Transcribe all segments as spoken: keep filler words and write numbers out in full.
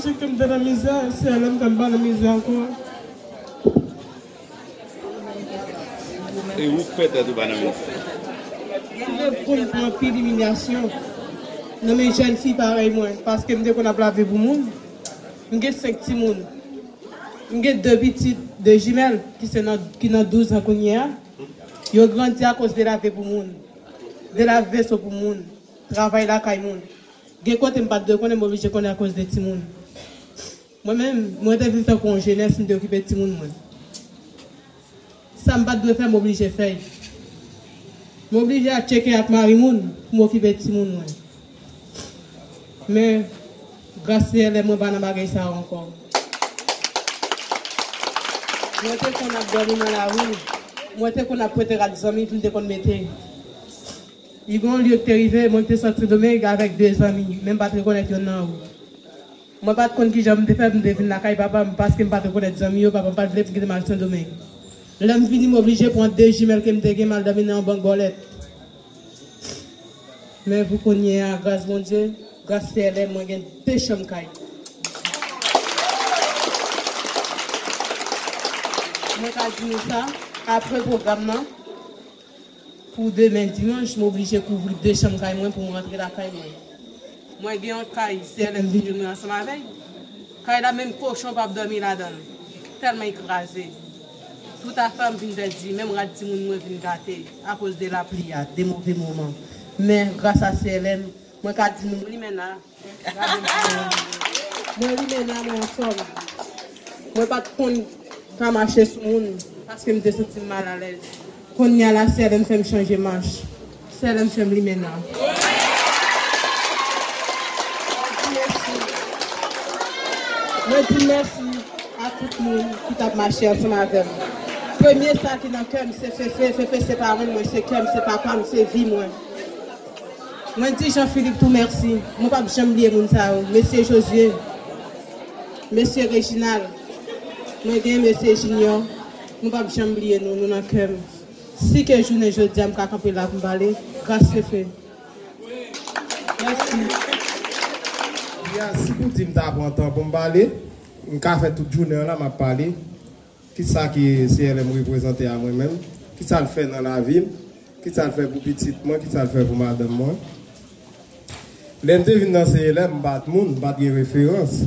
Ke m te nan mizè, se lè m fè m pa nan mizè ankò. E ou k fè tèt ou pa nan mizè. Mwen konn pran anpil imilyasyon nan men jèn fi parèy mwen, paske m te konn ap lave pou moun. M gen senk timoun. M gen de pitit, de jimèl, ki se nan, ki nan douz an kounye a. Yo grandi akoz de lave pou moun, de lave veso pou moun, travay lakay moun. Gen kote m pa t dwe konnen, m oblije konnen akoz de timoun. Mwen menm, mwen te viv tankou yon jenès, m te okipe timoun mwen. Sa m pa t dwe fè, m oblije fè l. M oblije al tcheke ak mari moun pou m okipe timoun mwen. Men, gras Seyè, mwen pa nan bagay sa yo ankò. Mwen te konn ap dòmi nan lari. Mwen te konn ap prete rad zanmi pou m te konn mete. Li gen yon lye ki te rive, mwen te sot Sendomeng avèk de zanmi, men m pa t rekonèt yonn nan yo. Mwen pa t konn kijan m te fè pou m te vin lakay papa m, paske m pa t rekonèt zanmi yo, papa m pa t vle pou m kite m al Sendomeng. Lè m vini, m oblije pran de jimèl ke m te gen, m al dòmi nan yon bank bòlèt. Men pou kounye a, gras Bondye, gras T L M, mwen gen de chanm kay. Mwen ka di nou sa, apre pwogram nan, pou demen dimanch, m oblije kouvri de chanm kay mwen pou m rantre lakay mwen. Mwen gen yon kay, T L M vin jwenn mwen ansanm avè l. Kay la, menm kochon p ap dòmi ladan l, tèlman li kraze. Tout afè m vin pèdi, menm rad timoun mwen vin gate akoz de lapli a, de move moman. Men, gras a T L M, mwen ka di nou, m limena. Mwen limena, mwen anfòm. Mwen pa t konn ka mache sou moun, paske m te santi m malalèz. Kounye a la, T L M fè m chanje mach. T L M fè m limena. Mwen di mèsi. Mwen di mèsi a tout moun ki t ap mache ansanm avè m. Premye sa ki nan kè m, se Fefe. Fefe se parenn mwen, se kè m, se papa m, se vi mwen. Mwen di Jean Philippe tou mèsi. Mwen p ap janm bliye moun sa yo. Mesye Josué, mesye Reginald, mwen gen mesye Junior. Mwen p ap janm bliye nou, nou nan kè m. Si ke jounen jodi a m ka kanpe la pou m pale, gras Fefe. Mèsi. Ya, si pou di m ta pran tan pou m pale, m ka fè tout jounen an la, m ap pale. Kisa ke C L M reprezante a mwen menm? Kisa l fè nan lavi m? Kisa l fè pou pitit mwen? Kisa l fè pou madanm mwen? Lè m te vin nan C L M, m pa t moun, m pa t gen referans.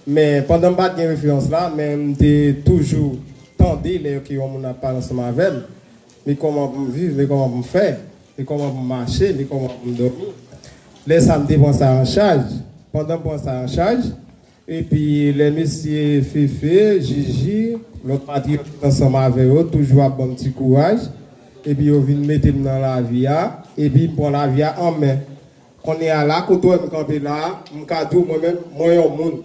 Men pandan m pa t gen referans la, men m te toujou tande lè ke yon moun ap pale ansanm avè m. Men kòman pou m viv, men kòman pou m fè, men kòman pou m mache, men kòman pou m dòmi. Lè sa, m te pran sa an chaj. Pandan m pran sa an chaj, epi lè mesye Fefe, Jiji, lòt patriyòt ki t ansanm avè yo, toujou ap ban m ti kouraj. Epi yo vin mete m nan lavi a. Epi m pran lavi a an men. Kounye a la, kote w wè m kanpe la a, m ka di w mwen menm, mwen yon moun.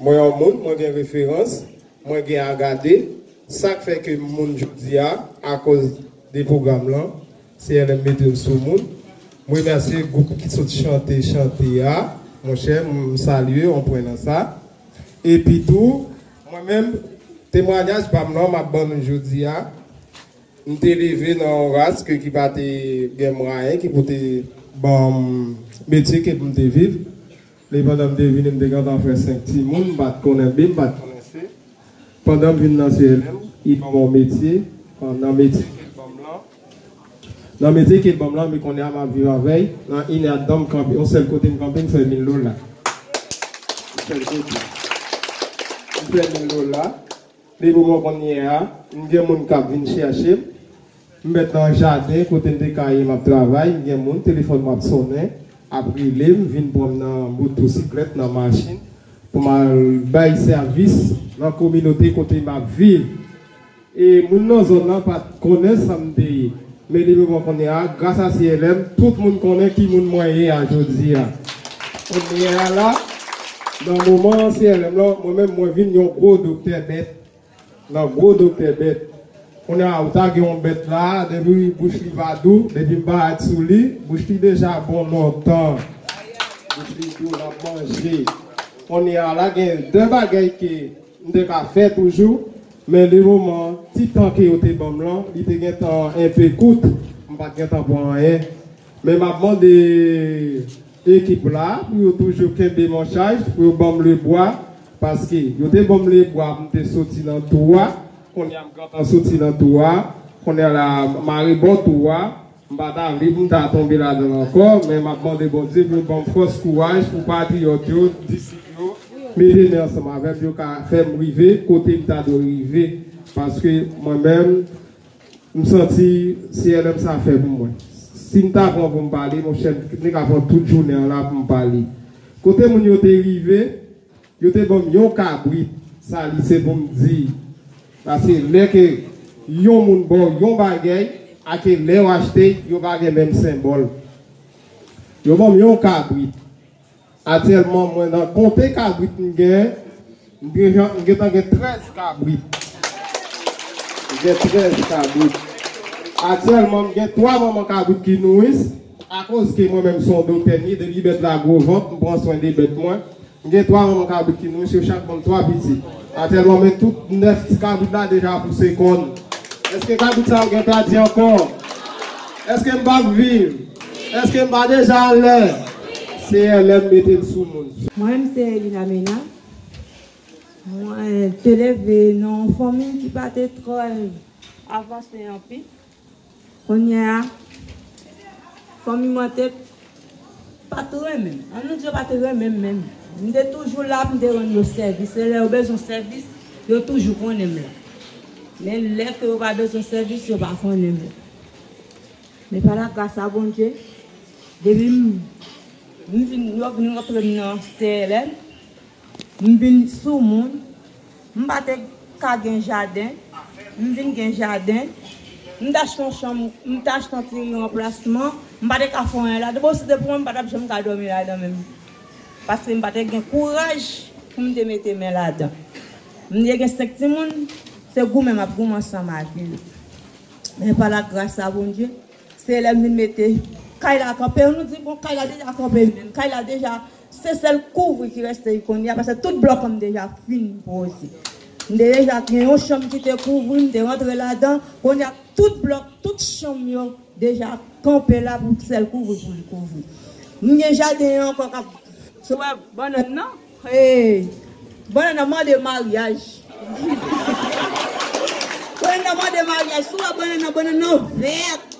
Mwen yon moun, mwen gen referans, mwen gen a gade. Sa k fè ke m moun jodi a, akoz de pwogram lan, C L M mete m sou moun. M remèsye gwoup ki sot chante, chante a, monchè, m salye, on pwen nan sa. Epi tou, mwen menm, temwayaj pa m lan, m ap ban nou jodi a. M te leve nan yon ras ke ki pa te gen mwayen, ki pou te ban m metye ke pou m te viv. Epi pandan m te vini, m te gentan fè senk timoun, m pa t konnen B, m pa t konnen C. Pandan m vin nan C L M, li ban m yon metye, nan metye ke l ban m lan, nan metye ke l ban m lan, men kounye a m ap viv avè l, nan inèdtan m kanpe, yon sèl kote m kanpe, m fè mil dola. Yon sèl kote. M fè mil dola. Depi mwen kounye a, m gen moun k ap vin chèche m. M mèt nan jaden kote m te ka ye, m ap travay, m gen moun, telefòn mwen ap sonnen, ap rele m, vin pran m nan motosiklèt, nan machin, pou m al bay sèvis nan kominote kote m ap viv. E moun nan zòn nan pa t konnen sa m te ye. Men depi mwen kounye a, gras a C L M, tout moun konnen ki moun mwen ye a jodi a. Kounye a la, nan moman C L M lan, mwen menm mwen vin yon gwo doktè bèt. Nan gwo doktè bèt. Kounye a, ou ta gen yon bèt la, depi bouch li pa dou, depi m parèt sou li, bouch li deja bon lontan. Bouch li dou, l ap manje. Kounye a la, gen de bagay ke m te ka fè toujou, men le moman, ti tan ke yo te ban m lan, li te gentan enpe kout, m pa t gentan pran anyen. Men m ap mande ekip la, pou yo toujou kenbe m an chaj, pou yo ban m lebwa, paske yo te ban m lebwa pou m te soti nan tou a, kounye a m gentan soti nan tou a, kounye a la, m arebò tou a, m pa ta vle pou m ta tonbe ladan l ankò, men m ap mande Bondye pou l ban m fòs, kouraj, pou patriyòt yo, disip yo, mete men ansanm avè m, yo ka fè m rive kote m ta dwe rive, paske mwen menm, m santi C L M sa fè pou mwen. Si m ta pran pou m pale, monchè, m te ka pran tout jounen an la pou m pale. Kote moun yo te rive, yo te ban m yon kabrit. Sa li se pou m di, sa se lè ke yon moun ba w yon bagay, ake lè w achte, yo pa gen menm senbòl. Yo ban m yon kabrit. Aktyèlman, mwen nan konte kabrit m gen, m gen, m gentan gen trèz kabrit. M gen trèz kabrit. Aktyèlman, m gen twa manman kabrit ki nouris, akoz ke mwen menm se yon doktè m ye, depi bèt la gwo vant, m pran swen de bèt mwen. M gen twa manman kabrit ki nouris, yo chak ban m twa pitit. Aktyèlman, men tout nèf ti kabrit la deja pouse kòn. Èske kabrit sa yo gen pladi ankò? Èske m p ap viv? Èske m pa deja anlè? Seyè, lè m mete l sou moun. Mwen menm se Elina Mena. Mwen te leve nan yon fanmi ki pa te trè avanse anpil. Kounye a, fanmi mwen te pa t renmen m. An nou di yo pa te renmen m menm. M te toujou la pou m te rann yo sèvis. Se lè yo bezwen sèvis, yo toujou konnen m la. Men lè ke yo pa bezwen sèvis, yo pa konnen m la. Men pa la gras a Bondye, depi m, m vin, yo vin rantre m nan C L M, m vin sou moun, m pa te ka gen jaden, m vin gen jaden, m t achte yon chanm, m t achte yon ti ranplasman, m pa te ka fè anyen ladan. Bon, si te pou mwen, m pa t ap janm ka dòmi ladan menm. Paske m pa te gen kouraj pou m te mete men ladan. M te gen senk timoun, se goumen m ap goumen ansanm ak yo. Men pa la gras a Bondye, se lè m vin mete kay la kanpe, nou di, bon, kay la deja kanpe menm. Kay la deja, se sèl kouvri ki reste kounye a, paske tout blòk an m deja fin poze. M te deja gen yon chanm ki te kouvri, m te rantre ladan. Kounye a, tout blòk, tout chanm yo deja kanpe la pou sèl kouvri pou li kouvri. M gen jaden an ankò k ap, si w wè bannann nan, hey, bannann nan mande maryaj. Bannann nan mande maryaj. Si w wè bannann nan, bannann nan vèt.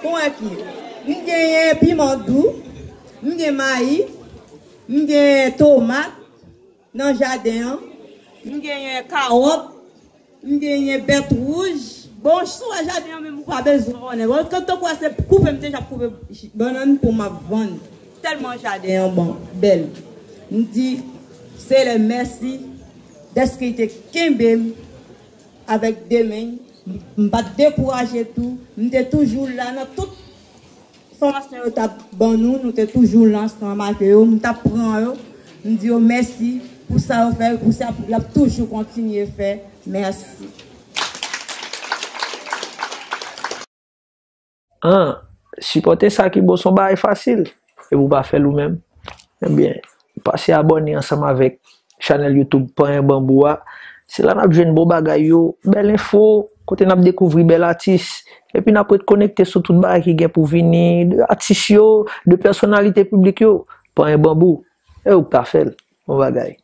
Konn ki? M genyen piman dou, m gen mayi, m gen tomat nan jaden an, m genyen kawòt, m genyen bèt wouj. Bon, si w wè jaden an menm, ou pa bezwen konnen. Bon, kantan w wè se koupe m te j ap koupe bannann pou m ap vann. Tèlman jaden an bon, bèl. M di Seyè mèsi dèske l te kenbe m avèk de men. M pa t dekouraje tou. M te toujou la nan tout fòmasyon yo t ap ban nou, nou te toujou la ansanm ak yo, m t ap pran yo. M di yo mèsi pou sa yo fè, pou sa y ap toujou kontinye fè. Mèsi. An, sipòte sa ki bon se yon bagay fasil, epi w pa fè l ou menm. Ebyen, pase abòne ansanm avèk chanèl YouTube Panyen Banbou a. Se la n ap jwenn bon bagay yo, bèl enfo, kote n ap dekouvri bèl atis. Epi n ap ret konekte sou tout bagay ki gen pou vini, de atis yo, de pèsonalite piblik yo. Panyen Banbou, e ou k ta fè l, bon bagay.